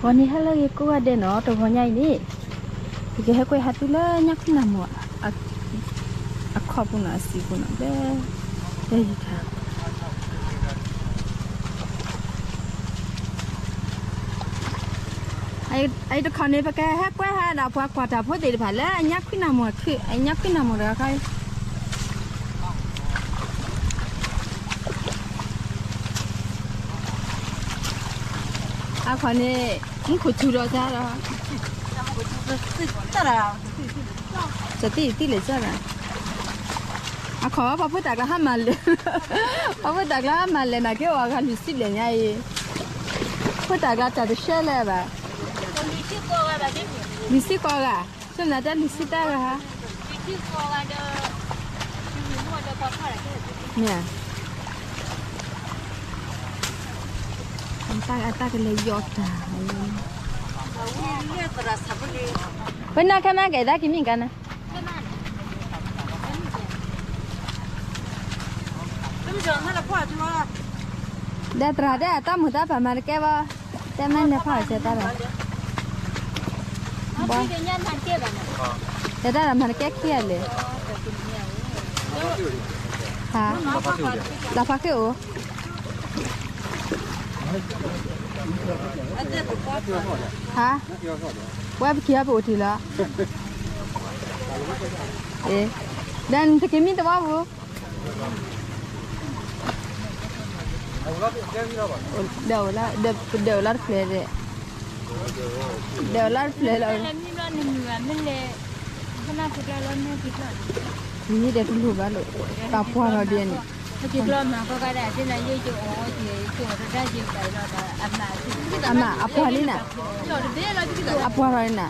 အဝဲန့ၣ်ဟဲလၢဂ့ၤကိးဂၤဒဲးနီၤ, တဂီၤညါအံၤန့ၣ် ယကဟဲကွဲးဟးသုလၢညါခွံနၢ်မူ အခီၣ်ပူၤနီၤ, အစံာ်ပူၤနီၤ, လၢ လၢယထါ အအံၤတခီန့ၣ် ပကဟဲကွဲးဟးဒီးပှၤကွၢ်တၢ်ဖိသ့ၣ်တဖၣ် လၢအညါခွံနၢ်မူ အညါခွံနၢ်မူတဂၤခါအံၤ အခီၣ်န့ၣ် မူခိၣ်ထူဒီးတၢ်ဒီး တသံၣ်တသံၣ်လဲၣ်စၢ်ဒီး အခီၣ်ဝဲပှၤဖိတၢ်ကျါဟးမၤလဲၣ်, ပှၤဖိတၢ်ကျါဟးမၤလဲၣ် နာ်က့အိၣ်အဂၤလွံၢ်ဆံဘျဲၣ်ညါအံၤ, ဖိတၢ်ကျါတၢ်တဆှၢလၢၤဘၣ်, လွံၢ်ဆံကိးဂၤ, ဆိနၤတဲလွံၢ်ဆံတၢ်ဂၤ, မ့ၢ် အတၢ်ကလဲၤယီၣ်တၢ်, ပနၢ်ခဲမးကဲဒၣ်ကမံၤကါနၤ, ဒီးသရၣ်ဒဲးအတၢ်မုာ်တၢ်ပာ်မၤတကဲဘၣ်, တဲမ့ၢ်န့ၣ်ဖးအီၤစဲတၢ်ဒီး, ဘၣ်, တဲတၢ်ဒီးမၤတကဲခံဂၤလဲၣ်, ဟါ, လီၤဖးဃ့ၢ်အိၣ် ဟါ, ဝဲပက့ၤဟီပအိၣ်တ့ၢ်လီၤ, ဒီးနတက့ၤမံတဝီပူၤ, ဒီးအိၣ်လၢ, ဒီးအိၣ်လၢတဖျၢၣ်ဒီး, ဒီးအိၣ်လၢတဖျၢၣ်လီၤ, မ့ၢ်ဒီးတလိၣ်ဘၣ်လိာ်, တၢ်ပှၢ်ထီၣ်ဒ်န့ၣ်, အမးအပှၢ်လံနၤ, အပှၢ်ထီၣ်လံနၤ,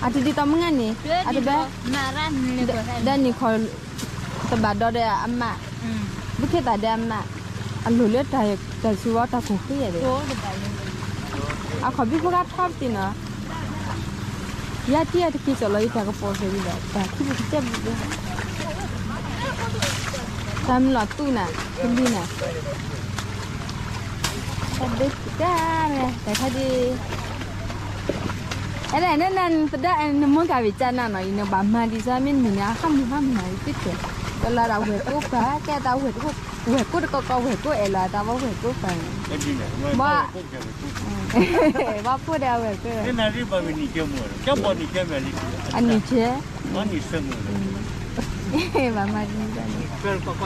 အတဒ်သိးမုၢ်ဂၤန့ၣ်, အတဘဲ, ဒီးနံၣ်ခီ တဘၣ်ဒီးဒီးအမး, ဘုခ့သးဒီးအမး, အလိၤလၢတၢ်စုဝဲတၢ်ကူၣ်ဃ့ယဲၢ်ဒီး, အခီၣ်ဘံဖိခါထီပတ့ၢ်နီၤ, ယၤတံၢ်အတက့ၤကၠီၣ်လီၤယတၢ်ကပီၤဖဲဒ်ဒီး တၢ်ခံပကတဲဘူး, တၢ်မုၢ်လီၤသူနၤ, ကလံနၤ, တၢ်ဒ့တၢ်ရဲ တၢ်ခါဒ် အဲဒၣ်နနသဒၣ်အဲနမ့ၢ်ကၢ်ဝံၤကၢ်နၤနီၤ အံၤနဘၣ်မၤဒ်သိးမ့ၢ်နမံၤန့ၣ် အဟးမုၢ်ဟးမုၢ်နၤအံၤသ့ၣ်တဲ, ကလီၤဒၣ်ဝဲၢ်ကိးပၤ ကဲတၢ်ဝဲၢ်ကိးတကီကီ ဝဲၢ်ကိးအဲၣ်လီၤတၢ်ဘၣ်ဝဲၢ်ကိးပၤန့ၣ်, ဘၣ်, ဘၣ်ဖိဒီးအဝဲၢ်ကိး, အနံၣ်ကဲ ဘၣ်မၤဒ်န့ၣ်,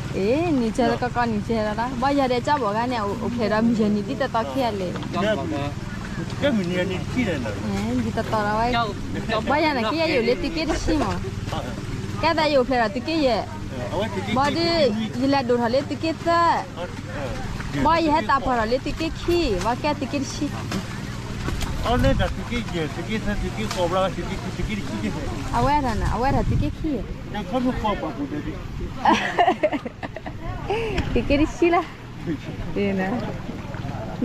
အ့ နံၣ်ဆဲလၢကီကီနံၣ်ဆဲလီၤ, ဘၣ်ယၤဒီးကၠီဘီၣ်ဂၤန့ၣ် အိၣ်ဖျဲၣ်ဒီးမုၢ်ယဲၢ်နံၣ်ဒ်တသီခံဂၤလဲၣ်, ဒ်တသီလီၤဝဲ, ဘၣ်ယၤန့ၣ် ခံဂၤယအိၣ်လၢသုးက့တဆံမး, ကဲသးယအိၣ်ဖျဲၣ်ဒီးသုးက့ယဲၢ်, ဘၣ်ဒီး ယလဲၤဒိၣ်ထီၣ်လၢသုးက့သၢ, ဘၣ်ယဟဲသးပှၢ်ထီၣ်လၢသုးက့ခံ, ဘၣ်ကဲသုးက့တဆံ အဝဲဒၣ်န့ၣ် အဝဲဒၣ်သုးက့ခံ, သုးက့တဆံလီၤ, နၤ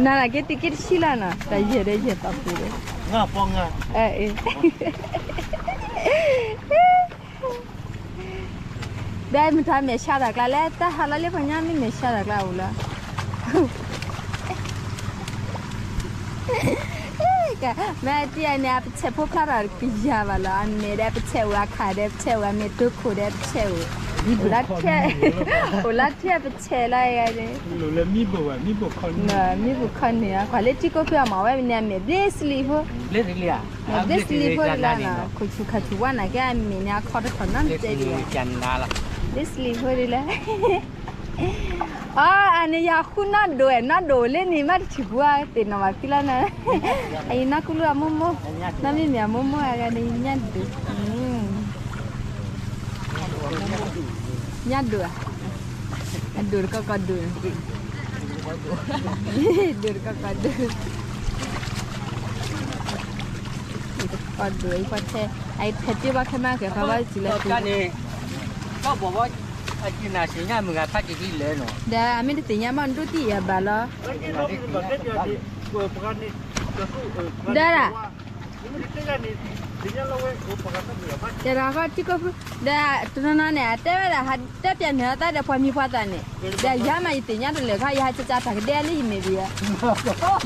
နာ်က့သုးက့တဆံလီၤနီၤ တၢ်ယဲၢ်ဒီးယဲၢ်သီပူၤဒီး, အ့ ဒီးမ့ၢ်တၢ်မဲာ်ဆှးတၢ်ကျါလဲၣ် တၢ်ဟးလီၤလၢပှၤညါမ့ၢ်မဲာ်ဆှးတၢ်ကျါအိၣ်လီၤ, မ့ၢ်တံၤန့ၣ် အပဆဲးဖိဖျါထီၣ်ကယၤဘၣ်လီၤ အမဲာ်ဒီးပဆဲးအိၣ် အခၣ်ဒီးပဆဲးအိၣ် အမဲာ်တိခိၣ်ဒီးပဆဲးအိၣ်, အိၣ်လၢထံၣ်ပဆဲးလီၤဂၤန့ၣ်, မံပူၤခီန့ၣ် အကွၢ်လၢထံကိးဖဲအမၤဝဲန့ၣ် အမဲာ်ဘျ့စလံဖိ ဘျ့စလံဖိဒ်လဲၣ်နီၤ ခိၣ်ဆူၣ်ခါဆူၣ်ဝါနာ်က့အမ့ၢ်န့ၣ် အခီတခီၣ်နီတစဲးဒံးဘၣ်, ဘျ့စလံဖိဒ်လဲၣ်, အန့ၣ်ယဃုနီၢ်ဒိၣ်အဲၣ် နီၢ်ဒိၣ်လၢန့ၣ် မ့ၢ်တထံၣ်ပူၤသ့ၣ်နီၣ်ဘၣ်သံလီၤနၤ, အအံၤနီၢ်ကူလၢအမိၢ်မိၢ်, နီၢ်မ့ၢ်မ့ၢ်အမိၢ်မိၢ်အဂၤန့ၣ် ညၣ်ဒိၣ် ညၣ်ဒိၣ်ဧါ, အဒိၣ်တကီကီဒိၣ်, ဒိၣ်တကီကီဒိၣ်, တကီဒိၣ်အံၤပှၤထဲ, အအံၤထဲတ့ၢ်ဘၣ်ခဲမးကဲၤဖးဘၣ်စံးလၢန့ၣ်, ဒီးအမ့ၢ်တသ့ၣ်ညါဘၣ်ဒိၣ်တံၢ်အံၤအဘၣ်လီၤ, ဒီးဒၣ်, ဒၣ် တဲဒၣ်ဃီထံကိးဖု ဒီးတနီၤနီၤန့ၣ် အတဲဝဲဒၣ် ဟးတဲပျးနၢၤအသးဒီးပှၤမံၤပှၤသၣ်န့ၣ်, ဒီးယၤမးယသ့ၣ်ညါတလၢာ်ခီ ယဟးကစၢ်တၢ်ကဒဲလၢယမဲာ်ဒံးဧါ,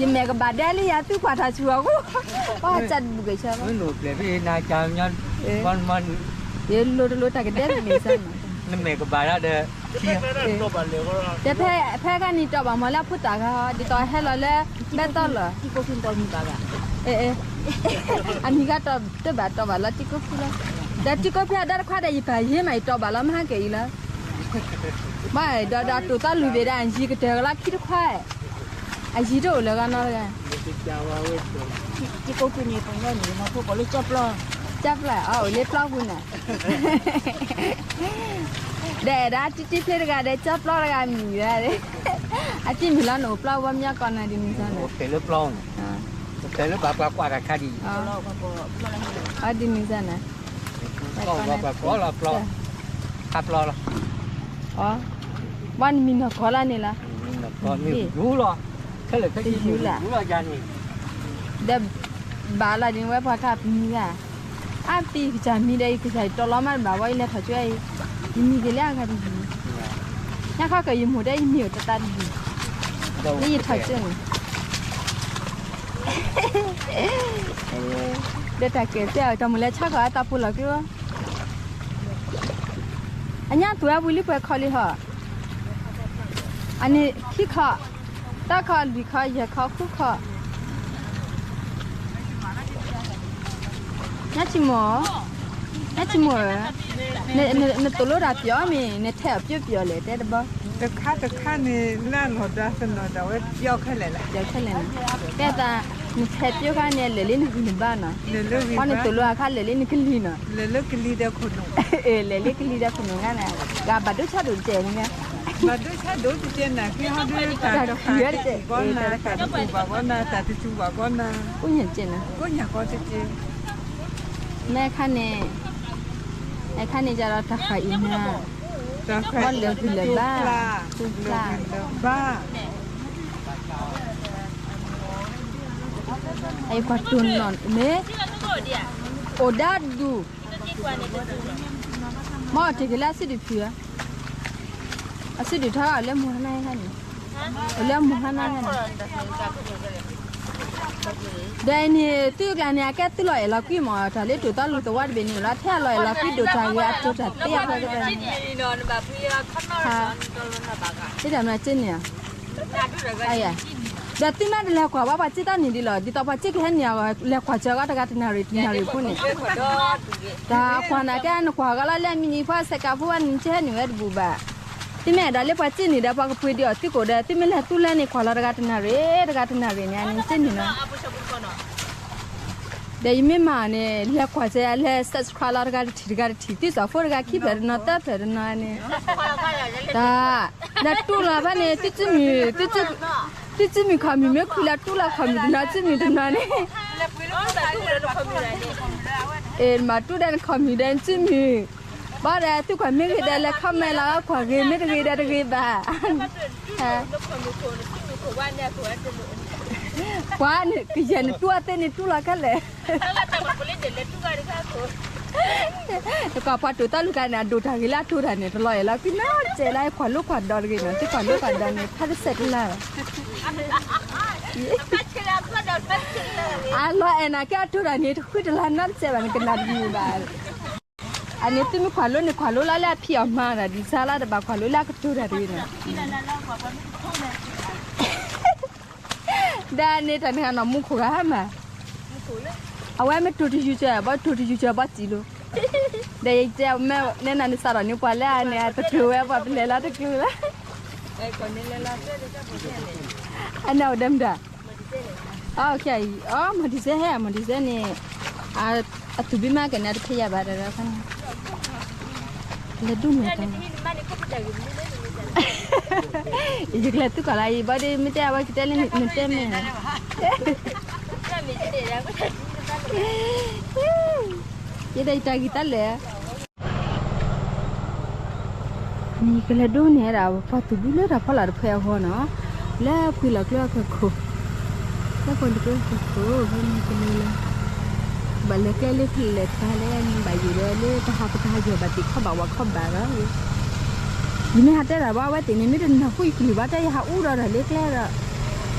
ယမဲာ်ကဘၣ်ဒဲလၢယၤသုကွၢ်ထီၣ်ဆူၣ်အီၤဃိ, ပှၤစၢ်တဘူၣ်ကဆၢဘၣ်, ယလိၤတလိၤတၢ်ကဒဲမ့ၢ်စၢ်န့ၣ်, နမဲာ်ကဘၣ်ဒၣ်ဒီး တဲဖဲ ဖဲခါန့ၣ်တီၢ်ဘၣ်မးလၢအဖိသၣ်ဂၤဟီ ဒ်သိးဟဲလီၤလၢ ဘဲသီလီၤ, အမံၤဂၤတီၢ်တဘၣ်တီၢ်ဘၣ်လီၤ ထံကိးဖုလီၤ, ဒီးထံကိးဖုအဒါတခွါဒီး ယပာ်ယ့မး ယတီၢ်ဘၣ်လီၤမဟါက့ၤအံၤလီၤ, ဘၣ်ဒီးဒီးတိာ်သီလူၤဘ့ၣ်ဒၣ် ယံၤကတၢၢ်ကလီၤခံတခွါ, အယံၤတအိၣ်လၢၤဂၤနီတဂၤ, ထံကိးဖုန့ၣ် ပှၤကညီန့ၣ် မၤဖိကိးလၢကၠီပျီ, ကၠီပျီ အအိၣ်လၢပျီပူၤန့ၣ် ဒီးအဲၣ်ဒၣ်တံတံဖျ့တဂၤဒီး ကၠီပျီတဂၤမံၤဝဲ, အတံၢ်မံၤလီၤ နအိၣ်ပျီဝဲမညီကီၢ်နၤဒ်န့ၣ်စၢ်န့ၣ်, အိၣ်ဖျဲၣ်လၢပျီန့ၣ်, အိၣ်ဖျဲၣ်လၢပှၤကွၢ်တၢ်ခါဒ်အံၤ, အဒ်န့ၣ်စၢ်န့ၣ်, ပျီလီၤ, ခါပျီလီၤ, ဘၣ်နမံၤနီၢ်ကီၢ်လၢန့ၣ်လီၤ, မံၤနီၢ်ကီၢ်မ့ၢ်ယူၤလီၤ, ခဲလၢာ်ခဲဆ့ယူၤလီၤ, ဒီး ဘၣ်လီၤဒ်န့ၣ်ဝဲပှၤခါပမံၤဂၤ, အါပံၤကစၢ်မံၤဒီး ယကစၢ်ယတီၢ်လီၤမးတဘၣ်ဝဲ ယလဲၤထီၣ်ကၠိအံၤ, ယမံၤက့ၤလၢအဂၤတယံၤ, ညါခီကၢ်ယမိၢ်ဒီးယမံၤအိၣ်တသးတယံၤ, လၢယထီၣ်ကၠိန့ၣ်, ဒီးတၢ်ကဲၣ်တဲအီၤ တၢ်မိၣ်လဲၤဆါခီအသးပူၤလီၤက့ၤ, အညါသူၣ်အပူၤလံပှဲၤခီလံဟီ, အန့ၣ်ခံခီ, သၢခီ လွံၢ်ခီ ယဲၢ်ခီ ဃုခီ, ညါဆံမိၢ်, ညါဆံမိၢ်ဧၢ, နသိၣ်လိတၢ်ပျီမ့ၢ် နထဲးအီၤပျီပျီလဲၣ် တဲတဘီ, တခါတခါန့ၣ် လၢအလီၢ်ဒီးသနီၣ်ဒၣ်ဝဲပျီခဲလၢာ်လဲၣ်, ပျီခဲလၢာ်န့ၣ်, ကဲသး, နထဲးပျီခါန့ၣ် လဲၤလၢနဂံၢ်နဘါနီၤ, ဃီနသိၣ်လိအခါလဲၤလၢနကလံၤနီၤ, လဲၤလၢကလံၤဒီးခိၣ်နူာ်, လဲၤလၢကလံၤဒီးခိၣ်နူာ်ဂၤန့ၣ်, ဂၤဘၣ်ဒိဆါဒိၣ်တတဲာ်န့ၣ်, ဘၣ်ဒိဆါဒိၣ်တတဲာ်န့ၣ် ကဟီဒုတၢ်တခါတတဲာ်, တၢ်တခါတပူၤဘၣ်ဂီၢ်နၤ, တၢ်တစူၤဘၣ်ဂီၢ်နၤ, ကိးညၣ်ကဲန့ၣ်, ကိးညၣ်ကီတတဲာ်, မ့ၢ်ခါန့ၣ်, အခါန့ၣ်ယဒီးတၢ်ဃာ်အံၤနၤ, တၢ်ဃာ်အံၤလၢာ်ဂံၢ်လၢာ်ဘါ, လၢာ်ဂံၢ်လၢာ်ဘါ, အကွၢ်တိၢ်နီၣ်မ့ၢ်, အိၣ်ဒါဒူၣ်, မ့ၢ်တ့ၢ်က့ၤလၢအစုဒုၣ်ဖုၣ်ဧါ, အစုဒုၣ်ထီၣ်လၢမိၢ်ဟါနါဟဲခါန့ၣ်, အိၣ်လၢမိၢ်ဟါနါဟဲန့ၣ်, ဒီးအံၤန့ၣ် သုကျါန့ၣ် အကဲသုလီၤအဲၣ်လီၤကွံမး တၢ်လၢတိၢ်သီလူၤသဝီတဘ့ၣ်န့ၣ်လီၤ ထဲအလီၤအဲၣ်လီၤကွံဒိၣ်တၢ်ဂ့ၤအတိၢ်တၢ်သ့အဃိသတးန့ၣ်, ဟါ, တမ့ၢ်စ့န့ၣ်ဧါ, ဒီးသုမ့ၢ်တလဲၤကွၢ်ဘၣ်ပှၤစ့တၢ်န့ၣ်ဒ်လီၤ ဒ်သိးပှၤစ့ကဟဲန့ၣ် လဲၤကွၢ်စၢၤအီၤတဂၤတနၣ်ရံၣ်တနၣ်ရံၣ်ဖိန့ၣ်, တၢ်ကွၢ်နာ်က့နကွၢ်ဂီၤလီၤလၢအမံၤနံၤဖီအဆဲးကးဖိဝဲန့ၣ် နကဟဲနုာ်ဝဲတဘူၣ်ဘၣ် သုမ့ၢ်အဲၣ်ဒိးလၢပှၤစ့န့ၣ်ဒီး ပှၤကပှ့ၤဒံးအီၤသုကိၣ်ဒီး သုမ့ၢ်လဲၤသူလဲၤန့ၣ် ကွၢ်လီၤတဂၤတနၣ်ရံၣ် တဂၤတနၣ်ရံၣ်န့ၣ် အန့ၣ်စ့န့ၣ်နီၤ, ဒီးယမ့ၢ်မၤန့ၣ် လဲၤကွၢ်စၢၤ လဲၤ subscribe လီၤတဂၤတထံၣ်တဂၤတထံၣ် သုစီၤဖိတဂၤခံဖျၢၣ်တနီၤသၢဖျၢၣ်တနီၤန့ၣ်, တၢ်, ဒီးတူၢ်လီၤဖဲန့ၣ် သုစုမုၢ်, သုစုမုၢ်ခီၣ်မုၢ်မ့ၢ်ခွံလီၤ တူၢ်လီၤခီၣ်မုၢ်တနီၤ စုမုၢ်တနီၤန့ၣ် မၤတူၢ်ဒီးနခီၣ်မုၢ်ဒီးနစုမုၢ်, ဘၣ်ဒီးသုကွၢ်မ့ၢ်ဂ့ၤဒီးလဲၤ comment လီၤ ကွၢ်ဂ့ၤမ့ၢ်တဂ့ၤဒီးတဂ့ၤဘၣ်, ကွၢ်န့ၣ် ကယဲၢ်နတူၢ်အသ့န့ၣ်တူၢ်လီၤခဲလၢာ်, တကီၢ်ပှၤတိာ်သီလူၤကါန့ၣ် အဒိၣ်တၢ်ဂ့ၤလၢအတိၢ်တၢ်န့ၣ် တလီၤအဲၣ်လီၤကွံနီတစဲးလၢ ကွၢ်လိကွၢ်ဒီတဂ့ၤနီၤ သုကွၢ်လိကွၢ်ဒီန့ၣ် ဖးတစဲးတလၢ် အလီၤအဲၣ်နာ်က့အတိၢ်တၢ်န့ၣ် တဃုတလၢ်နီတစဲးဘၣ် နကနၣ်တမုာ်ဘၣ်, အန့ၣ်သုမ့ၢ်ကွၢ်လိန့ၣ် ကွၢ်လိလၢလၢအဖံးအီၣ်မၤတၢ်ဒ်ဆါလၢတဘၣ်ကွၢ်လိလၢအကတိၤတၢ်တဂ့ၤနီၤ, ဒီးန့ၣ်တၢ်န့ၣ်ဂ့ၤနီၤ မူခိၣ်ဂၤဟါမၢ်, အဝဲမ့ၢ်တိၢ်တယူၤစၢၤ ဘၣ်တိၢ်တယူၤစၢၤဘၣ်စံးလိၤ, ဒီးယတဲမ့ၢ်နဲနၤန့ၣ်စးထီၣ်န့ၣ် ပှၤလၢအန့ၣ် တချုးဝဲပှၤပလဲၤလီၤတချုးလီၤ, အန့ၣ်အိၣ်ဒၣ်မတၤ အ မီၢ်ဒံစဲဟဲ မီၢ်ဒံစဲန့ၣ် အသူၣ်ဘံၣ်မးက့ၤန့ၣ် တဖဲယၤဘၣ်တၢ်ဒီးခါန့ၣ် ကလဲၤဒိၣ်န့ၢ်တၢ် ယကလဲၤသုကီၢ်လၢအံၤ ဘၣ်ဒီးမ့ၢ်တဲအဝဲကတဲလၢနတဲမ့ၢ် ယဲဒၣ်ယတၢ်ဂံၢ်တၢ်လဲၣ် နကလဲၤဒိၣ်န့ၢ်ဒၣ် ပှၤသူၣ်ဘံၣ်လၢတၢ်ဖီလာ်တဖၣ်အဂီၢ်နီၤ, လၢပှၤလီၢ်ကျိအကခိၣ်, လၢပှၤလီၢ်ကျိအကခိၣ် ဖဲန့ၣ်ကလဲၤလၢ ဘၣ်လဲၤကျဲလၢကလဲၤတၢ်လဲၣ်န့ၣ် ဘၣ်ယိၣ်ဒီးလၢတၢ်ဟးပတၢ်ယီၢ်ဘၣ်သ့ၣ်ခီဘၣ်ဝးခီဘၣ်ဒီး ယမ့ၢ်ဟးတဲတၢ်ဘၣ်အဝဲသ့ၣ်န့ၣ် မ့ၢ်တနၢ်ဟူယကလုၢ်ဘၣ်တဲ ယဟးအူဒီးတၢ်လၢကျဲဒီး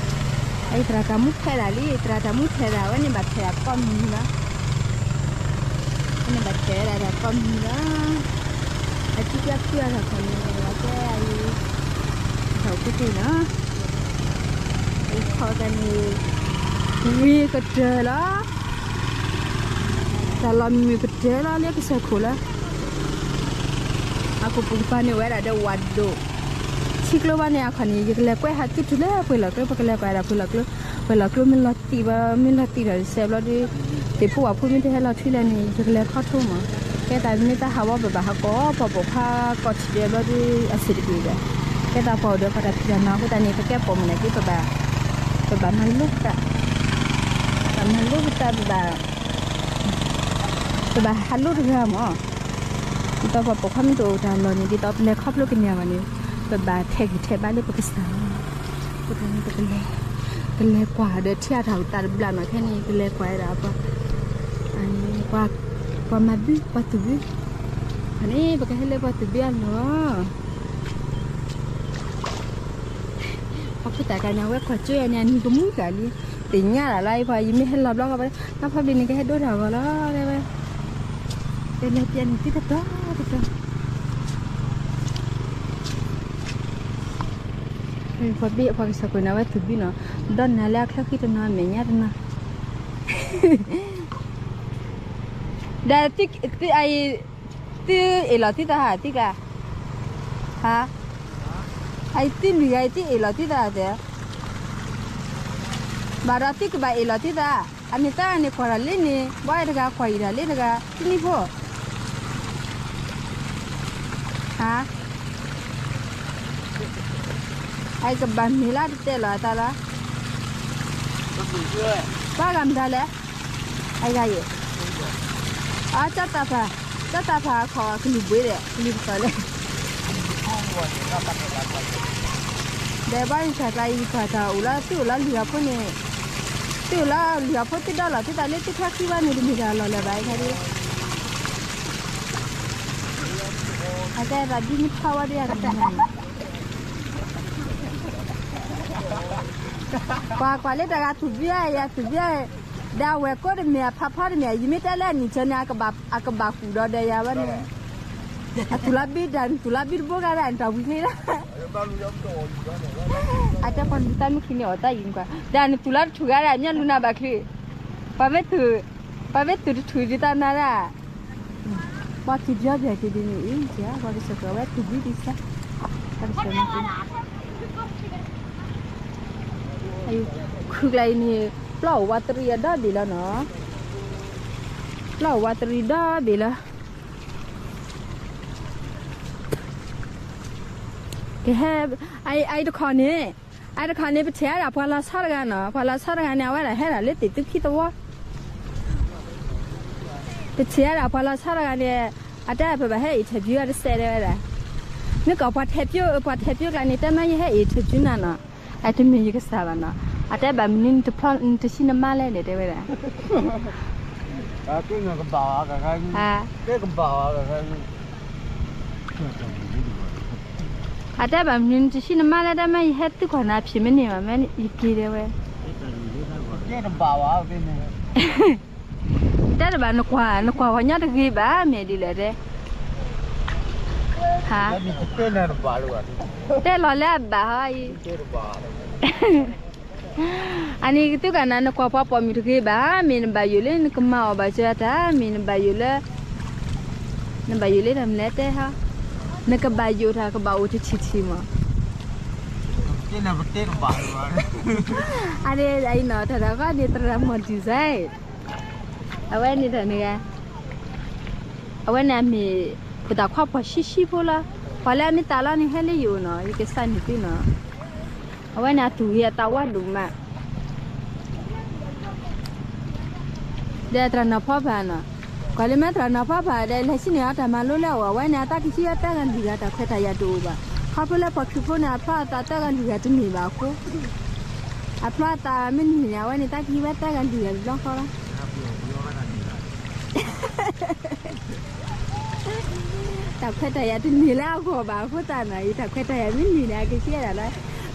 အသရၣ်တၢ်မူထဲးဒၣ်လံ သရၣ်တၢ်မူထဲးဒၣ် အဝဲန့ၣ်ဘၣ်ထဲးဒၣ်ကိးမံၤလီၤ. အဝဲန့ၣ်ဘၣ်ထဲးဒၣ်တၢ်ကိးမံၤလီၤ. အစုကဲဖုအတၢ်ခီၣ်န့ၣ် တဲအံၤ တၢ်အိၣ်ဖှိၣ်သ့ၣ်လီၤ. အခီၣ်တၢ်န့ၣ် ဝံၤကတၢၢ်လီၤ. တၢ်လီၢ်မုၢ်ကတၢၢ်လီၤလၢကစၢၢ်ခိၣ်လီၤ. အကပိာ်ကပၤန့ၣ်ဝဲဒၣ်ဒီးဝးဒိၣ် ထံကျိဘၣ်န့ၣ်အခီၣ်န့ၣ် ယကလဲၤကွဲးဟးသုတုၤလၢပှဲၤလီၢ်ကျိ ပကလဲၤကွဲးဒၣ်ပှဲၤလီၢ်ကျိ, ပှဲၤလီၢ်ကျိမ့ၢ်လီၤတံၢ်ဘၣ် မ့ၢ်လီၤတံၢ်ဒီးစဲးဘျီဒီး သ့ၣ်ဖိဝၣ်ဖိမ့ၢ်တဟဲလီၤထွံလဲၣ်န့ၣ် ယကလဲၤခီထိမး. ကဲသးမ့ၢ်တၢ်ဟးဝဲပဘၣ်ဟးကိး ပှၤပိာ်ခွါကိးထံၣ်ဒဲးဘျီဒီး အဆင်တပြေဘၣ်. ကဲသးပှၤအိၣ်ဒီးပှၤတၢ်ဖံးတၢ်မၤအဃိသတးန့ၣ် ပကဲပိာ်မုၣ်န့ၣ်က့ ပဘၣ် ပဘၣ်မၤလိပသး, ပဘၣ်မၤလိပသး ပဘၣ် ပဘၣ်ဟးလိတဂၤမး. ဒ်သိးပှၤပိာ်ခွါမ့ၢ်တအိၣ်တၢ်လီၢ်န့ၣ် ဒ်သိးပလဲၤခီဖျိကန့ၢ်အဂီၢ်န့ၣ် ပဘၣ်ထဲးဂံၢ်ထဲးဘါလၢပကစၢ်လီၤ. အဃိသတးန့ၣ် ပကလဲၤ ကလဲၤကွၢ်ဒီးထံၣ်အတၢ်အိၣ်သးတဘျီနီၤ ခဲန့ၣ် ကလဲၤကွၢ်ဝဲဒၣ်ပှၤ ပှၤမၤဘု ပှၤသူၣ်ဘု န့ၣ် ပကဟဲလၢပှၤသူၣ်ဘုအလီၢ် ပှၤဖိသၣ်တဂၤန့ၣ် အဝဲကွၢ်ကၠိယၤန့ၣ် အနံၤကမူၤဃာ်လံ, သ့ၣ်ညါတၢ်လီၤ ယပှၤ ယမ့ၢ်ဟဲလီၤဘျီကီး နီၢ်ဖီဘျ့န့ၣ် ကဟဲဒိတၢ်ဂီၤလီၤ တဲဝဲ, တဲလဲၤပျဲန့ၣ် သုတတီတတီ ပှၤဘ့ၣ်အပှၤကစၢ်ခိၣ်န့ၣ် အဝဲသူၣ်ဘံနီၤ, ဒီးနၤလၢအချၢဃံတနီၤ အမဲာ်ညါတနီၤ, ဒီးသု သုအံၤ သုအ့ၣ်လီၤသုသးဟး သုကျါ, ဟါ, အံၤသုမံၤဂၤအံၤ သုအ့ၣ်လီၤသုသးသ့, ဘၣ်ဒီးသုကဘၣ်အ့ၣ်လီၤသုသး, အန့ၣ်သၢဂၤန့ၣ်ကွၢ်တၢ်လၢန့ၣ် ဘၣ်တဂၤကွၢ်အံၤတၢ်လၢတဂၤ သုနံၤဖိ ဟါ, အကဘၣ်မ့ၢ်လၢတတဲလီၤအသးလီၤ, ဘၣ်ဂၤမတၤလဲၣ်, အဂၤယဲၢ်, အကၠီတၢ်ဖး, ကၠီတၢ်ဖးအခီၣ်ကလုၢ်ဘှ့ဒီး ကလုၢ်ပဃီလဲၣ်, ဒီးဘၣ်ယဆၣ်ကျါအံၤ ယကွၢ်တၢ်အိၣ်လၢ သုအိၣ်လၢလံာ်ဂၤဖိန့ၣ်, သုအိၣ်လၢလံာ်ဂၤဖိ သုဒီလီၤသုသးလၢ သုထၢဃံဘၣ်န့ၣ် တမ့ၢ်တၢ်လီၢ်လၢၤဘၣ် အခါဒီး အကဲသးဒ်မ့ၢ်ထီဝဲဒၣ်ယၤတမံၤန့ၣ်, ကွၢ်ကွၢ်လၢတဂၤသူၣ်ဘံဧါ ယၤသူၣ်ဘံဧါ, ဒီးအဝဲၢ်ကိးတမ့ၢ် အဖးဖီတမ့ၢ် ယမ့ၢ်တဲလၢအနံၣ်ဆၢန့ၣ် အကဘၣ်ကူၣ်ဒီးဒီးယၤဝဲန့ၣ်, အသူၣ်လီၤဘံဒီး နသူၣ်လီၤဘံတဘိဂၤဒၣ် နတၢ်ဝံၤချ့လီၤ, အတဲပှၤနတၢ်မုၢ်ခံန့ၣ်အီၣ်တၢ်ယံၤကွၢ် ဒီးနသူၣ်လီၤတထူၣ်ဂၤဒၣ် မ့ၢ်လူၤနၤဘၣ်ချ့, ပှၤမ့ၢ်သူၣ်, ပှၤမ့ၢ်သူၣ်တထူၣ်ဒ်သိးနၤဒၣ် ပှၤက့ၤပယီၤပယီၤက့ၤဒ်န့ၣ်အံၤ ပှၤကစၢၢ်ကီးဝဲသူၣ်ဘံဒ်စၢ်, ပှၤကစၢၢ်မၤက့ၤ, ခုကျါအံၤန့ၣ် ပျီအိၣ်ဝးတရံးအဒီဘ့ၣ်လီၤနီၤ, ပျီအိၣ်ဝးတရံးဒီဘ့ၣ်လီၤ, ကဟဲ, အအံၤတခီန့ၣ်, အတခီန့ၣ် ပထံၣ်ဝဲဒၣ်ပှၤလီၤဆီတဂၤနီၤ, ပှၤလီၤဆီတဂၤန့ၣ် အဝဲဒၣ်ဟဲဒၣ်လၢသ့ၣ်သုခံသဝီ ပထံၣ်ဝဲဒၣ်ပှၤလီၤဆီတဂၤန့ၣ်, အတဲပဘၣ်ဟဲ interview အတစဲးတဲဝဲဒၣ်, မ့ၢ်ကီးပှၤထဲးပၠိ, ပှၤထဲးပၠိကျါန့ၣ် တဲမ့ၢ်ယဟဲ interview နၤနီၤ, အတမ့ၢ်ယကစၢ်ဘၣ်နီၤ, အတဲဘၣ်မနုၤနတဖျီနတဆံနမါလဲၣ်န့ၣ် တဲဝဲဒၣ် ကဘၣ် အတဲဘၣ်မနုၤနတဆံနမါလဲၣ် တဲမ့ၢ်ယဟဲသုကွၢ်နၤဖံးမ့ၢ်န့ၢ်ဘၣ် မ့ၢ်ယက့ၤတဲဝဲ, တဲတဘၣ် နကွၢ် နကွၢ်ပှၤညီတဂ့ၤဘၣ် မ့ၢ်ဒ်လဲၣ်တဲ, ဟါ, တဲလီၤလၢအဘၣ်ဟီအံၤ, အန့ၣ်ကသုကနၤ နကွၢ်ပှၤပိာ်မုၣ်တဂ့ၤဘၣ် မ့ၢ်နဘၣ်ယိၣ်လၢနကမၤအီၣ်ဘၣ်စၢၤတၢ် မ့ၢ်နဘၣ်ယိၣ်လၢ နဘၣ်ယိၣ်လၢတၢ်မနုၤလဲၣ်တဲဟီ, နကဘၣ်ယိၣ်တၢ်ကဘၣ်အိၣ်တထံၣ်ထံၣ်မး, အန့ၣ်အံၤနီၤ တၢ်တခီန့ၣ် သရၣ်မီၢ်ဒုၣ်စဲ, အဝဲန့ၣ်တၢ်န့ၣ်ဂ့ၤ, အဝဲန့ၣ်အမ့ၢ် ဖိသၣ်ခွါဖှီၣ်ဆံးဆံးဖိလီၤ, ပှၤလၢအမ့ၢ်သးလီန့ၣ် ဟဲလၢယအိၣ်နီၤ ယကစၢ်န့ၢ်သုနီၤ, အဝဲန့ၣ်အသူၣ်ဂ့ၤအသးဝါဒိၣ်မး ဒီးသရၣ်နီၢ်ဖီဖးနီၤ, ကွၢ်လၢမ့ၢ်သရၣ်နီၢ်ဖီဖးဒီး လဲၤဆံးန့ၢ်အတၢ်မၤလိလၢအအိၣ် အဝဲန့ၣ်အတၢ်ကဟံးဝဲသၢဂၤလွံၢ်ဂၤတၢ်ခွဲးတၢ်ယာ်တအိၣ်ဘၣ်, ခီဖျိလၢပှၤခရံာ်ဖိန့ၣ် အဖျီအသးသၢဂၤလွံၢ်ဂၤတန့ၢ်ဘၣ်အဃိ, အဖျီအသးမ့ၢ်န့ၢ်န့ၣ် အဝဲန့ၣ်တၢ်ကဟံးဝဲသၢဂၤလွံၢ်ဂၤတဘျီဃီလီၤ. တၢ်ခွဲးတၢ်ယာ်တန့ၢ်လၢအဂီၢ်ဘၣ်အဃိသတးနီၤ အံၤတၢ်ခွဲးတၢ်ယာ်မ့ၢ်န့ၢ်န့ၣ် အကကဲဒၣ်လၢ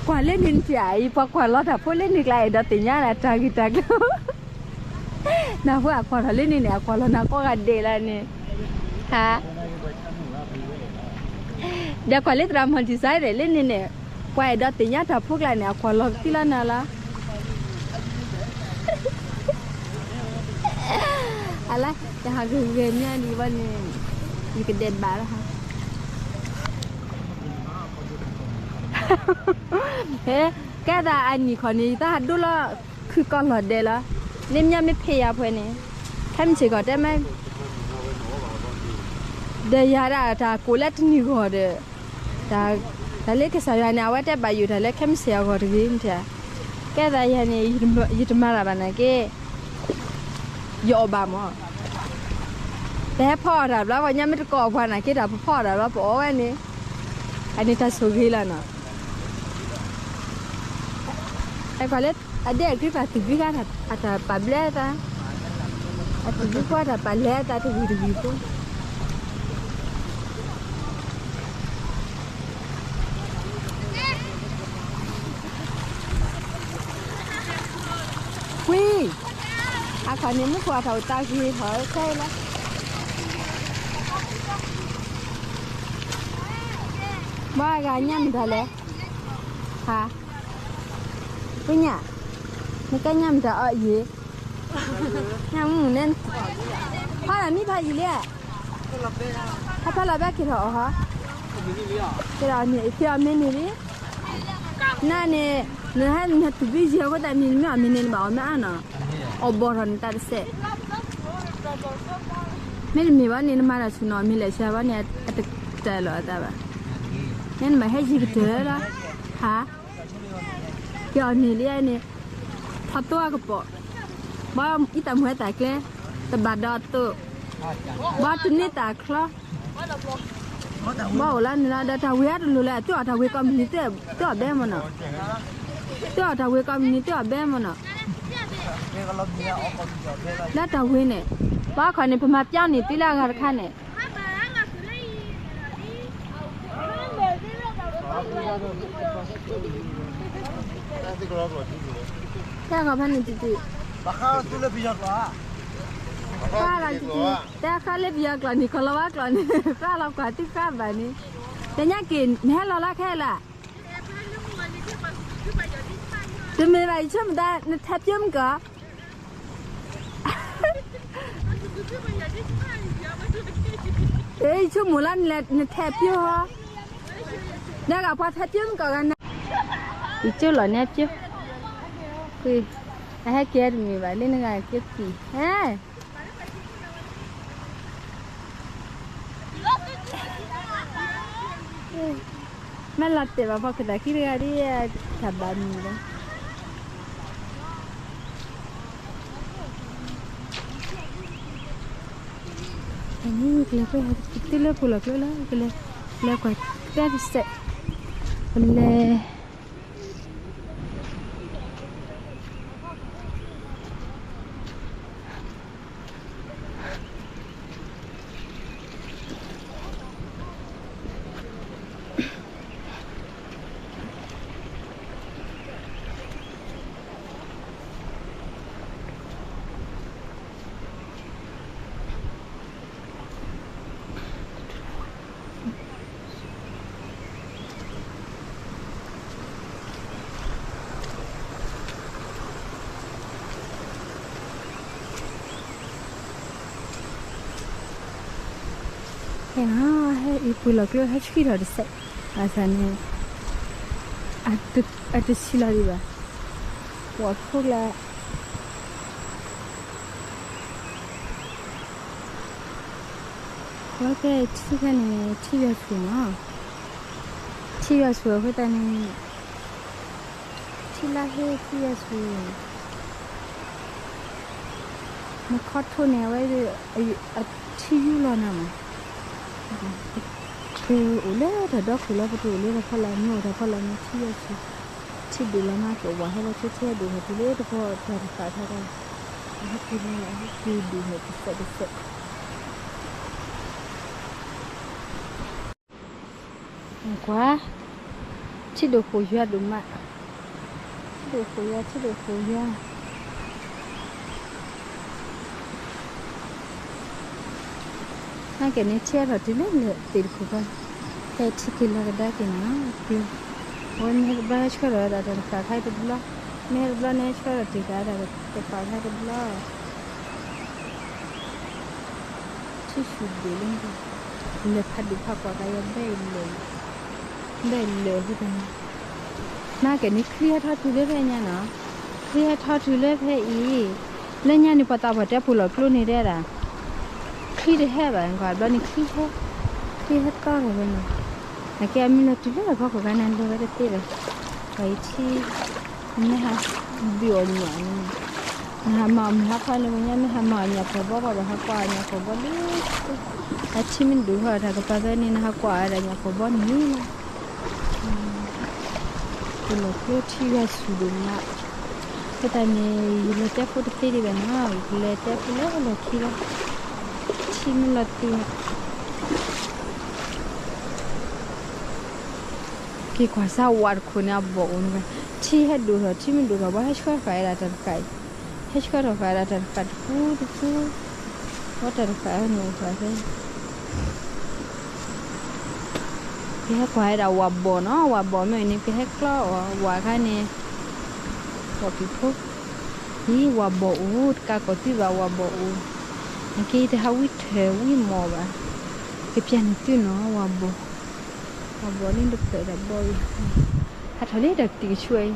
ကွၢ်လၢန့ၣ်နထံၣ်ဧါ အံၤပှၤကွၢ်လီၤတၢ်ဖိလၢန့ၣ်ကျါ အဲၣ်ဒိးသ့ၣ်ညါနၤတၢ်ဂ့ၢ်တၢ်ကျိၤ နၢ်ဟူအကွၢ်ထီၣ်လၢန့ၣ်န့ၣ် အကွၢ်လီၤနၤကိးဂၤဒဲးလၢန့ၣ် ဟါ ဒီးကွၢ်လၢသရၣ်မုၣ် design လၢန့ၣ်န့ၣ် ပှၤအဲၣ်ဒိးသ့ၣ်ညါတၢ်ဖိကျါန့ၣ် အကွၢ်လီၤကသံလီၤနၤလီၤ အလါ ယဟးဂ့ၤဂ့ၤညါဒံးဘၣ်န့ၣ် ယကဒဲးဘးလီၤဟါ ဟဲ ကဲသးအနံၣ်ခီန့ၣ် ယသးဟးဒိလီၤ ခုကီၢ်လီၤဒဲးလီၤ လၢမ့ၢ်မ့ၢ်ဖဲးယၤဖဲန့ၣ် ခဲမုၢ်ဆ့ၣ်ကီးတဲမ့ၢ် ဒီးယၤဒၣ်တၢ်ကိးလၢတနံၣ်ဂီၢ်ဒီး တၢ်လၢကစၢ်ယွၤန့ၣ် အဝဲတဲဘၣ်ယိၣ်တၢ်လၢခဲမုၢ်ဆ့ၣ်အဂီၢ်တဂ့ၤမ့ၢ်ထဲ ကဲသးယၤန့ၣ် ယတမၤတၢ်ဘၣ်နာ်က့ ယအီၣ်ဘၣ်မး ပဟဲဖီအီၣ်တၢ်ဘျီ ပှၤညါမ့ၢ်တကိးပှၤနာ်က့ တၢ်ပဖီအီၣ်တၢ်ဘျီ ပအီၣ်ဝဲန့ၣ် အန့ၣ်တၢ်ဆိၣ်ဂ့ၤလီၤနီၤ အကွၢ်လၢ အဒဲအကြ့ပာ်သူၣ်ဘံဃာ်အတၢ်ပာ်ဘျဲအသး အသူၣ်ဘံဃာ်တၢ်ပာ်လဲအသးတဂ့ၤတဂ့ၤဖိ ကွံ အခီန့ၣ်မုၢ်ခိၣ်အထီၣ်အိၣ်တၢ်ဂ့ၤထီၣ်ခဲလၢာ် ဘၣ်ဂၤညၣ်မတၤလဲၣ် ဟါ ကွံညၣ် နကဲညၣ်မတၤအီၣ်ယံၤ ညၣ်မုၢ်န့ၣ် ဖးလီၤမံဖးယံၤလံ ဟဲဖးလီၤဘၣ်က့ၤထီၣ်အီၤဟီ က့ၤအီၣ်မ့ၤန့ၣ်လံ နန့ၣ် နဟဲနသူၣ်ဘံယံၤအဃိသတးန့ၣ် နမ့ၢ်အီၣ်မ့ၤန့ၣ် နဘၣ်အီၣ်မ့ၢ်အါနီၤ အီၣ်ဘီၣ်ထီၣ်နတၢ်တစဲး မ့တမ့ၢ်ဘၣ်န့ၣ် နမၤတၢ်ဆူၣ်နီၤ မ့ၢ်လဲၤဆါဘၣ်န့ၣ် အတတဲလီၤအသးဘၣ် န့ၣ်နဘၣ်ဟဲယံၤကတၢၢ်လီၤ ဟါ က့ၤအီၣ်န့ၢ်လံန့ၣ် ထီၣ်သိအကပီၤ ဘၣ်အံသးမုၢ်ဝဲတၢ်ကျဲ တဘၣ်ဒီးသိး ဘၣ်တန့ၢ်တၢ်ချီ ဘၣ်အိၣ်လၢနၤဒီးတၢ်ဝ့ၤအတလိၤလၢ သုအီၣ်တၢ်ဝ့ၤကိးမုၢ်နံၤ သုအီၣ်ဘဲမ့ၢ်နီၤ သုအီၣ်တၢ်ဝ့ၤကိးမုၢ်နံၤ သုအီၣ်ဘဲမ့ၢ်နီၤ လၢတၢ်ဝ့ၤန့ၣ် ဘၣ်ခီန့ၣ် ပမၤပျီန့ၢ်သုလၢအဂၤတခါန့ၣ် တၢ်ဂီၤဖဲန့ၣ်တံၢ်တံၢ် တၢ်ဃါလၢပယီၤကျိာ်န့ၣ် ကီၤလီၤဝါကျိာ်န့ၣ် ပျၢ်လီၤကွၢ်သုဃါဘၣ်န့ၣ် တညါက့ၤ နဟဲလီၤလၢခဲလၢာ် တမ့ၢ်ဘၣ် ယဆိကမိၣ်သး နထဲးပျိမ့ၢ်ကီး ယဆိကမိၣ်လၢနထဲးပျိဟီ ဒီးဂၤပှၤထဲးပျိမ့ၢ်ကီးဂၤနၤ ယကၠိလီၤန့ၣ်ပျိ အဟဲက့ၤတမ့ၢ်ဘၣ် လၢနဂၤက့ၤက့ၤ ဟဲ မ့ၢ်လီၤတဲာ်ဘၣ်ဖီခိၣ်သးခံတဂၤဒ် တၢ်ဘၣ်မံၤလီၤ အန့ၣ်ကလဲၤကွဲးဟဲကတုၤလၢပူၤလီၢ်ကျိလီၤ ကလဲၤ လဲၤကွၢ်တဲတစဲး ကလဲၤ ဟဲနီၤ ဟဲအံၤပူၤလီၢ်ကျိ ဟဲဆံထီၣ်တစဲး ဘၣ်ဆၣ်န့ၣ် အတဆံလီၤဒံးဘၣ် ပှၤခိၣ်ကျါ ဝဲကဲထံဖဲန့ၣ် ထံယွၤဆူၣ်မး ထံယွၤဆူၣ်အဃိသတးန့ၣ် ထံလါဟ့ ထံယွၤဆူၣ် မခီထိၣ်န့ၣ် အဝဲ အထံယူလီၤနၤမး ပအိၣ်လၢတၢ်ဒီခိၣ်လီၤ ပတအိၣ်လၢတၢ်ဖီလာ် မ့ၢ်အိၣ်တၢ်ဖီလာ်န့ၣ် ထံယွၤဆူၣ် ထံဒိၣ်လီၤမး ကဝၤဟဲလီၤဆဲဆဲဒိၣ်ထီၣ်တုၤလၢတပီၢ်တၢ်တဖၣ်ထီၣ်တၢ် ဟဲက့ၤလီၤ ဟဲက့ၤဒုးဟဲကစဲးကစဲး ကွၢ်, ထံၣ်ဒိၣ်ဃိယွၤဒိၣ်မး, ထံၣ်ဒိၣ်ဃိယွၤ ထံၣ်ဒိၣ်ဃိယွၤ နာ်က့န့ၣ် ထံၣ်ထီၣ်တုၤလၢလၢာ်သ့ၣ်တခိၣ်ခီ, ဟဲထံၣ်က့ၤလီၤကဒါက့ၤနီၤ, အဝဲမ့ၢ်ဟဲတဘျီ ဟဲဆှၢထီၣ်ဝဲဒၣ်တၢ်တဖၣ်ခါတဘျီ, မ့ၢ်ဟဲတဘျီန့ၣ် ဟဲဆှၢထီၣ်တ့ၢ်ကဒါတၢ်တဖၣ်ခါတဘျီ ထံၣ်ဆူၣ်ဒိၣ်လၢ လဲၤဖးဒိၣ်ဖးကွၢ်ကယၤဘဲလၢာ်, ဘဲလၢာ်ဟူတၢ်န့ၣ်, နာ်က့န့ၣ် ချံဟဲထီၣ်တုၤလၢဖဲညါနီၤ, ချံဟဲထီၣ်တုၤလၢဖဲအံၤ, လၢညါန့ၣ် ပှၤသးပှၢ်တဲပူၤလီၤကျိန့ၣ်တဲဒၣ်, ချံတဟဲဘၣ် ကွၢ်ဘျီန့ၣ် ချံဟဲ, ချံဟဲသီၣ်လီၤဝဲနီၤ, နာ်က့အမ့ၢ်လီၤတုၤလၢဖီခိၣ်ခါန့ၣ် လဲၤဝဲတသ့ဒီး, ပှၤအံၤထံၣ် မ့ၢ်ဟးဘုၣ်အီၣ်ညၣ်န့ၣ်, နဟးမၤအီၣ်မုၢ်ဟါခီန့ၣ် ဝဲညါမ့ၢ်ဟးမၤအီၣ်ညၣ်ဖီၣ်ဘီ ပှၤဘၣ်ဟးကွၢ်အီၣ်ညၣ်ဖီၣ်ဘီလံ, အထံမ့ၢ်ဒိၣ်ထီၣ်တၢ်ကပၤဖဲန့ၣ် နဟးကွၢ်အီၣ်ဒၣ်ညၣ်ဖီၣ်ဘီန့ၣ်လီၤ, ပူၤလီၤကျိထံဂၤဆူၣ်ဒိၣ်မး, အဃိသတးန့ၣ် ယလဲၤတဲဖိတသ့ဒံးဘၣ်နီၤ, ယကလဲၤတဲဖိလၢလီၢ်ခံလီၤ, ထံမ့ၢ်လီၤတုၤ က့ၤကွၢ်စၢ်ဝးတခိၣ်န့ၣ် အဘီၣ်အိၣ်န့ၣ်ဘၣ်, ထံဟဲဒိၣ်ထီၣ် ထံမ့ၢ်ဒိၣ်ထီၣ် ပှၤဟဲဆှၢဃာ်ဝဲဒၣ်တၢ်တဖၣ်အံၤ, ဟဲဆှၢထီၣ်ဃာ်ဝဲဒၣ်တၢ်တဖၣ်တပူၤတပူၤ, ဝဲတၢ်တဖၣ်ဟဲနုာ်အိၣ်ဃာ်ဖဲ ကဟဲကွၢ်ဝဲဒၣ်ဝးဘီၣ်နီၤ, ဝးဘီၣ်မ့ၢ်အံၤန့ၣ် ကဟဲကျီအီၤ ဝးခါန့ၣ်, ဝးပံၤဖိ, အံၤဝးဘီၣ်အိၣ် တကးကီၢ်သံဘၣ်ဝးဘီၣ်အိၣ်, နက့တဟးဝံထၢၣ်ဝံမီၢ်ဘၣ်, ကပျဲနုာ်သုနီၤ ဝးဘီၣ်, ဝးဘီၣ်န့ၣ်တဖျၢၣ်တၢ်ဘီအံၤ, ဟးထီၣ်လၢတၢ်ကတံၢ်ကဆူအံၤ,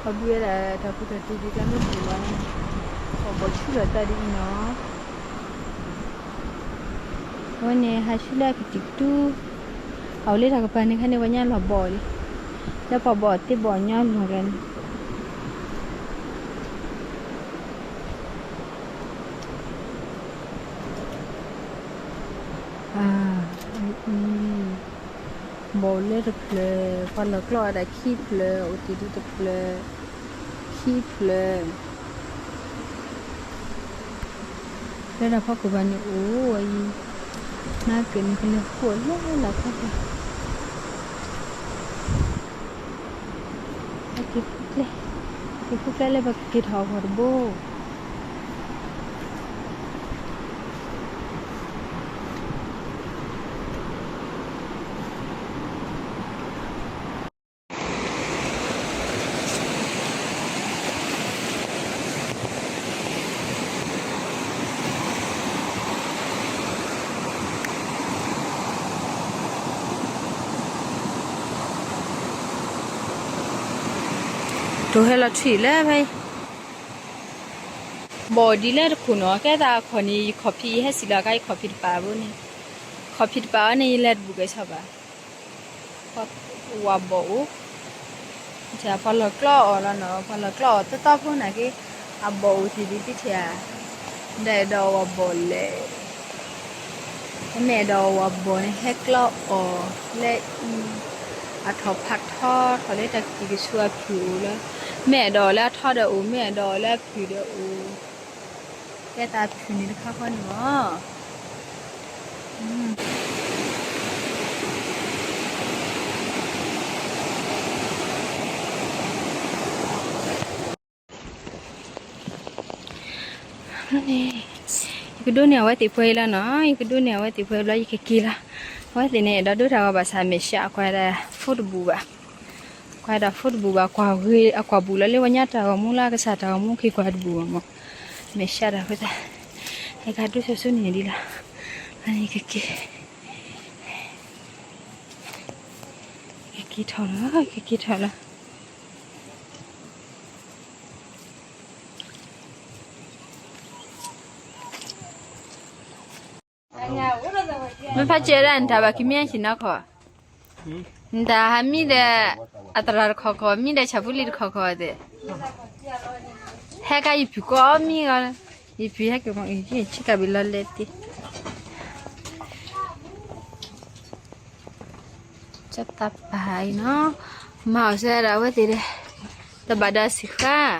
ပှၤဘုဝဲဒၣ်တၢ်ပူၤတၢ်တံၢ်ဒ်သိးမ့ၢ်ပူၤလီၤ, ပှၤဘီၣ်ဆူလီၤသးဒ်အံၤနီၤ အဝဲန့ၣ် ဟးဆူလၢအကတံၢ်ကတူၢ်, အအိၣ်လၢတၢ်ကပၤန့ၣ်ခါန့ၣ် ပှၤညါလီၤဘီၣ်လံ, လၢပှၤဘီၣ်သ့ဘီၣ်ညီလီၤကျါန့ၣ်, ဘီၣ်လၢတဖျၢၣ်, ပှၤလီၤကျီအီၤဒၣ်ခံဖျၢၣ်, အိၣ်တ့ၢ်ဒ်တဖျၢၣ်, ခံဖျၢၣ် လၢတၢ်ဖီခိၣ်ဘၣ်န့ၣ်အိၣ်အံၤ, နာ်က့န့ၣ် ကလဲၤဃုအီၤလၢလၢ်ခီ, က့ၤဃုကျဲ, က့ၤဃုကျဲလၢပကက့ၤထီၣ်အဂီၢ်တဘိ တိၤဟဲလီၤထွံၣ်လၢဖဲ ဘီၣ်ဒ်လၢတခိၣ်နီၤ, ကဲသးအခီၣ်န့ၣ် ယခီၣ်ဖံး ယဟဲစံးလီၤကါ ယခီၣ်ဖံးတပာ်ဘိန့ၣ်, ခီၣ်ဖံးတပာ်အီၤန့ၣ် ယလဲၤတဘူးကဲဆီဘၣ်, ဝၤဘီၣ်အိၣ်, ပှၤလီၤကျီအီၤလီၤနီၤ, ပှၤလီၤကျီအီၤသီသီဖိနာ်က့, အဘီၣ်အိၣ်တ့ၢ်ဒ်တထံၣ်ဧါ, ဒီးအဲၣ်ဒိးဝၤဘီၣ်လဲၣ် မ့ၢ်အဲၣ်ဒိးဝၤဘီၣ်န့ၣ် ဟဲကျီအီၤလၢအံၤ, အထီၣ်ဖးထီ ထီၣ်လၢတၢ်ကတံၢ်ကဆူအဖုၣ်အိၣ်လီၤ, မ့ၢ်အဲၣ်ဒိးလၢအထီဒီးအိၣ်, မ့ၢ်အဲၣ်ဒိးလၢအဖုၣ်ဒီးအိၣ်, ကဲသးဖုၣ်န့ၣ်တခီခီန့ၣ်လီၤ. ယကဒိးန့ၢ်အဝဲသ့ၣ်ပှဲၤအံၤလီၤနီၤ, ယကဒိးန့ၢ်အဝဲသ့ၣ်ပှဲၤဘျီ ယကက့ၤလီၤ. အဝဲသ့ၣ်န့ၣ် အဲၣ်ဒိးဒိတၢ်ဂီၤဘၣ်ဆၣ် မဲာ်ဆှးကွၢ်ဒၣ် phone တဘူးဘၣ်, ကွၢ်ဒၣ် phone တဘူးဘၣ်, ကွၢ်ဂ့ၤအကွၢ်ဘူးလီၤလၢပှၤညါတၢ်ဂီၤမူလၢအကစၢ်တၢ်ဂီၤမူ က့ၤကွၢ်တဘူးဘၣ်မး, မဲာ်ဆှးတၢ်ဃိသတး, ဟဲကဒိးဆိဆိန့ၣ်ဒ်လီၤ, ကက့ၤ ကက့ၤထီၣ်လီၤ, ကက့ၤထီၣ်လီၤ. မ့ၢ်ဖးကဲဒၣ်နတၢ်ဘၣ်ကမံအဆံးနီၢ်ခီ, နတၢ်ဟးမံဒီး အသရၣ်တခီခီ မံဒီးဆၣ်ဖိလံၤတခီခီသ့ၣ်, ဟဲကါယဖုၣ်ကိးမံဂီၤ, ယဖုၣ်ဟဲက့ၤမ့ၢ် ယဆ့ကၤဘ့ၣ်လီၤလဲၤတ့ၢ် ကသးပှၢ်အံၤနီၤ, မၤအီၣ်စဲဒၣ်အဝဲသ့ၣ်ဒီး, တဘၣ်ဒီးစံးဃာ်,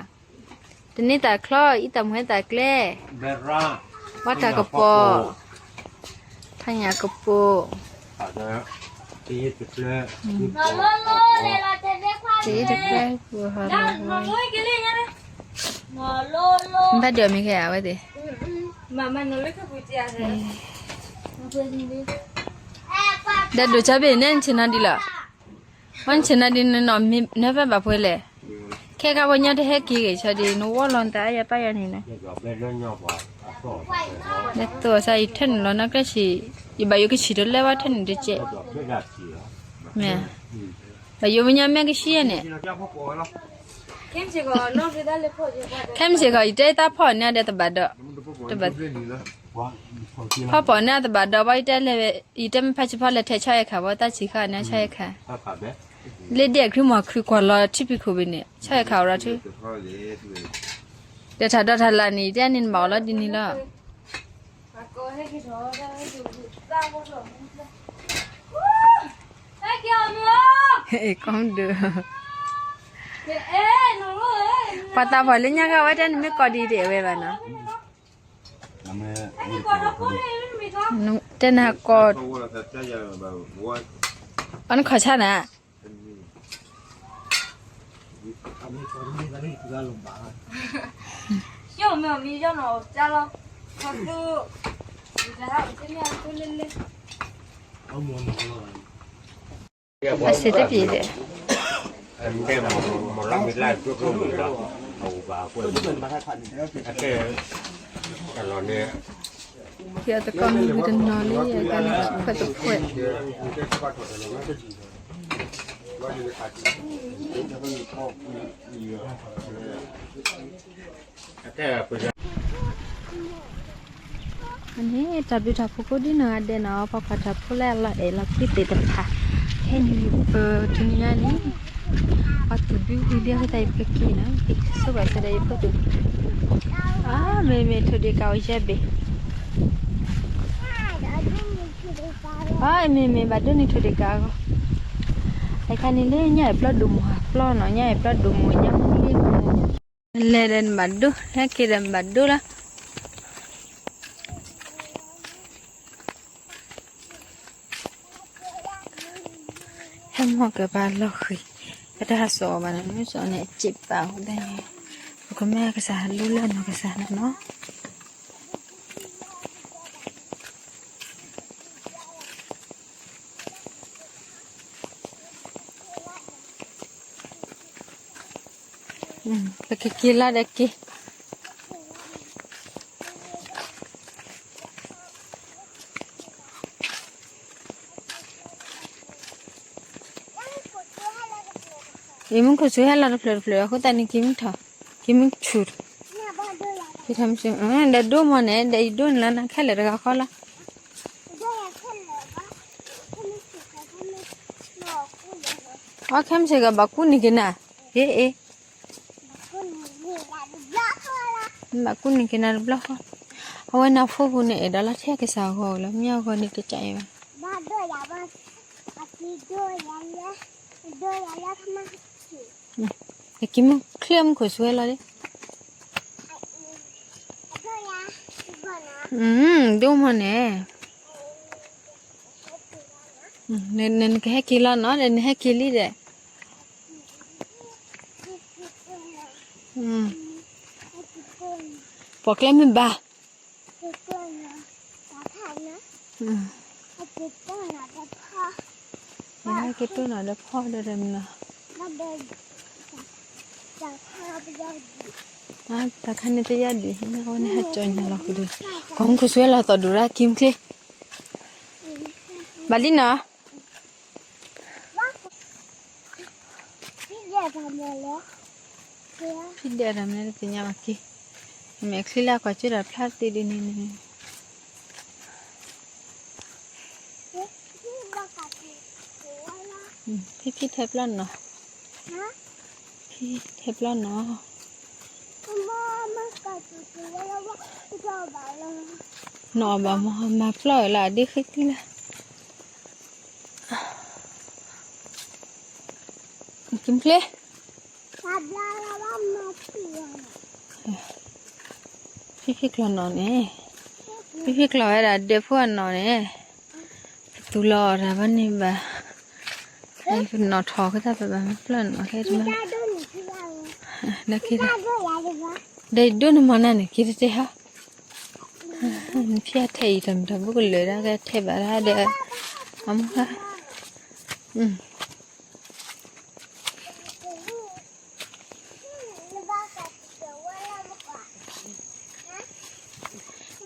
တန့ၢ်သးချီၣ် အံသးမူဟဲသးကျဲ, ဘၣ်တၢ်ကပီၤ, ဖးညၣ်ကပိာ်, တ့တကျဲပူၤဟီလီၤ, ဘၣ်ဒိးမံၤခဲအဝဲသ့ၣ်, ဒီးဒိးဆါဘ့ၣ်န့ၣ် နဆ့ၣ်နီၤဒံးလီၤ, မ့ၢ်နဆ့ၣ်နီၤဒံးနနီၢ်မ့ၢ်နဖဲဘၣ်ပှဲၤလဲၣ်, ခဲခါပှၤညီတဟဲက့ၤဂ့ၤဆါဒံး နဝီလီၤနသးအါယၤပၢ်ယၤန့ၣ်နီၤ, ဒီးသိးစါယထၢၣ်နုာ်လီၤနီၢ်ကျဲဆံး, ယဘၣ်ယိၣ်ကဆံးတလၢဝဲထၢၣ်နုာ်တကဲး, မ့ၢ်, ဘၣ်ယိၣ်ပညါမ့ၢ်ကဆံးယဲန့ၣ်, ခဲမုၢ်ဆ့ၣ်ကီး ယတဲတၢ်ဖီၣ်န့ၢ်ဒီးတဘၣ်ဒီး, တဘၣ်, ဖီၣ်ပိာ်န့ၢ်တဘၣ်ဒီး ဘၣ်ယတဲလဲၣ်, ယတဲမ့ၢ်ဖးဆံဖီလဲၣ်ထဲဆီဟဲခး ဘၣ်တၢ်ဆံးခါန့ၣ်ဆီဟဲခး, လၢဒဲအကြံမီၤခုကွၢ်လီၤထံဖံးခိၣ်ဘ့ၣ်န့ၣ် ဆီဟဲခးအီၤဒီးထံ, ဒီးထးဒီးထးလၢ်န့ၣ် ယတဲန့ၣ်နဘၣ်အီၤလီၤဒ်န့ၣ်လီၤ. ကီဒုး, ပှၤသးပှၢ်လၢညါခါဝဲတဲနမ့ၢ်ကီဒ်ဒဲးဝဲဘၣ်နီၤ, တဲနၤကီ, အီနခီၣ်ဆါနၤ အစ့တပျ့ၤဒဲး, ယတကီၢ်မ့ၢ်ဝံၤတနီၤလံ ယကန့ၣ်တဖှဲးတဖှဲး န့ၣ် တၢ်ဘျုးတၢ်ဖှိၣ်ကိးဒ်နီၢ်ဂၤဒဲးနီၤ ပှၤကွၢ်တၢ်ဖိလၢအလီၤအဲၣ်လီၤကွံသ့ၣ်တဖၣ်, ခဲအံၤပတနံၤညါန့ၣ် ပှၤသူၣ်ဒူဝံၤလံအဃိသတး ယပကက့ၤနီၤ က့ၤဆိဘၣ်ဆၣ်ဒီးယဖိသူၣ်, အါ မ့မ့ၢ်ထိၣ်ဒ့ၣ်ကးအီၤယဲဘ့ၣ်, အါ မ့မ့ၢ်ဘၣ်ဒိးန့ၢ်ထိၣ်ဒ့ၣ်ကးအဂီၢ်, အခါန့ၣ်လၢညၣ်အဲၣ်ပျီဒိၣ်မုၢ်ဟးပျီနီၤ ညၣ်အဲၣ်ပျီဒိၣ်မုၢ်ညၣ်မုၢ်လ့ၣ်မုၢ် လဲၤဒီးနဘၣ်ဒိ ဟဲက့ၤဒီးနဘၣ်ဒိလီၤ. ဟဲမီၢ်ကပၤလီၤဃံၤ, ပတဟးစိာ်အီၤဘၣ်နီၤ မ့ၢ်စိာ်န့ၣ်အစံးပာ်အဃိသတးန့ၣ်, ပကမ့ၢ်ကစၢ်ဟးဒိလၢအနီၢ်ကစၢ်န့ၣ်နီၤ. ပကက့ၤလီၤဒီးက့ၤ ယမုၢ်ခိၣ်ဆူဟဲလီၤတဖျၢၣ်တဖျၢၣ် အဃိသတးန့ၣ် က့ၤမုၢ်ထီၣ်, က့ၤမုၢ်ဆူၣ်, က့ၤထီၣ်မုၢ်ဆူၣ်, ဒီးဒိမီၢ်န့ၣ် ဒီးယဒိန့ၣ်လီၤ နၤခဲလၢာ်တဂၤဃီလီၤ. အခဲမုၢ်ဆ့ၣ်ကီးဘၣ်ကူန့ၢ်က့ၤနၤ, အ့ အ့ ဘၣ်ကူန့ၢ်က့ၤနၤတဘျီဃီ, အဝဲနၤဖိပူၤန့ၣ် အဲၣ်ဒိးလီၤထဲကစၢ်ဂီၢ်လီၤ မ့ၢ်အဂီၢ်န့ၣ်တကးအံၤဘၣ်. က့ၤမုၢ်ချ့မုၢ်ခိၣ်ဆူဝဲလီၤလံ. ဒိမီၢ်န့ၣ်, နကဟဲက့ၤလီၤနီၤ ဒီးနဟဲက့ၤလံဒီး ပိာ်ကျဲမ့ၢ်ဘၣ်, က့ၤတိၢ်နီၤဒီးဖီဒီးမနီၤ, တၢ်ခါန့ၣ်တယါဒံး အဝဲန့ၣ်ဟဲကၠီညါလီၤဃုာ်ဒီး, ကီၢ်မုၢ်ခိၣ်ဆူဝဲလီၤသီၣ်ဒိၣ်ရၣ်က့ၤမုၢ်ချ့, ဘၣ်လံနီၤ. ဖံဒဲးတၢ်မနုၤတသ့ၣ်ညါဘၣ်က့ၤ, မဲာ်ချံလၢအကွၢ်ကၢဒီးဖျါတ့ၢ်ဒ်န့ၣ်န့ၣ်, ဖံဖံထဲပျီနီၤ, ဖံထဲပျီနီၤ, နီၢ်ဘၣ်မၤ မၤပျီၢ်လၢအဒ့ဃ့တံၢ်လၢ က့ၤမုၢ်ချ့, ဘျီလီၤဘၣ်မၤဖံးလီၤ, ဖံဖံကျီၢ်နီၣ်န့ၣ်, ဖံဖံကျီၢ်ဝဲဒၣ်ဒဲဖိအနီၣ်န့ၣ်, ပသူၣ်လီၤအီၣ်တၢ်ဘၣ်န့ၣ်ဘၣ်, ပနီၣ်ထီၣ်က့ၤတၢ်ဘၣ်ဘၣ်မ့ၢ်ဖျၢၣ်နီၣ်ခဲတမံၤ, ဒ်ဒိၣ်န့ၣ်မၤနၤန့ၣ် က့ၤတတဲဟီ, နဖံအထဲအံၤတၢ်မုာ်တၢ်ဘိကလၢာ်ဒၣ်ကဲထဲဘၣ်ဒၣ်ဒီး, အမခါ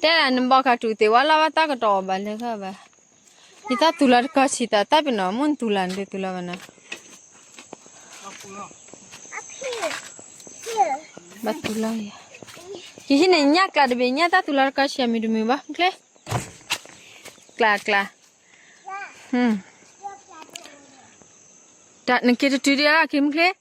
တဲဒၣ်နဘီၣ်ခါတူၢ်သ့ၣ်ဝါလီၤဘၣ်တၢ်ကတီၢ်အီၤဘၣ်လဲၤခါဘၣ်, ယတၢ်သူၣ်လီၤတကီၢ်ဆံးသးတၢ်ပ့ၤနီၣ် မ့ၢ်နသူၣ်လီၤနဒုးသူၣ်လီၤဘၣ်နၤ, ဘၣ်သူၣ်လီၤယၤ, ယဟံးန့ၣ်ညၣ်ကျါတဘ့ၣ်ညၣ်တၢ်သူၣ်လီၤတကီၢ်ဆံးအမုၢ်တမုာ်ဘၣ်မ့ၢ်ချ့, ကျါကျါ, နက့ၤတတုၤဒံးအက့ၤမ့ၢ်ချ့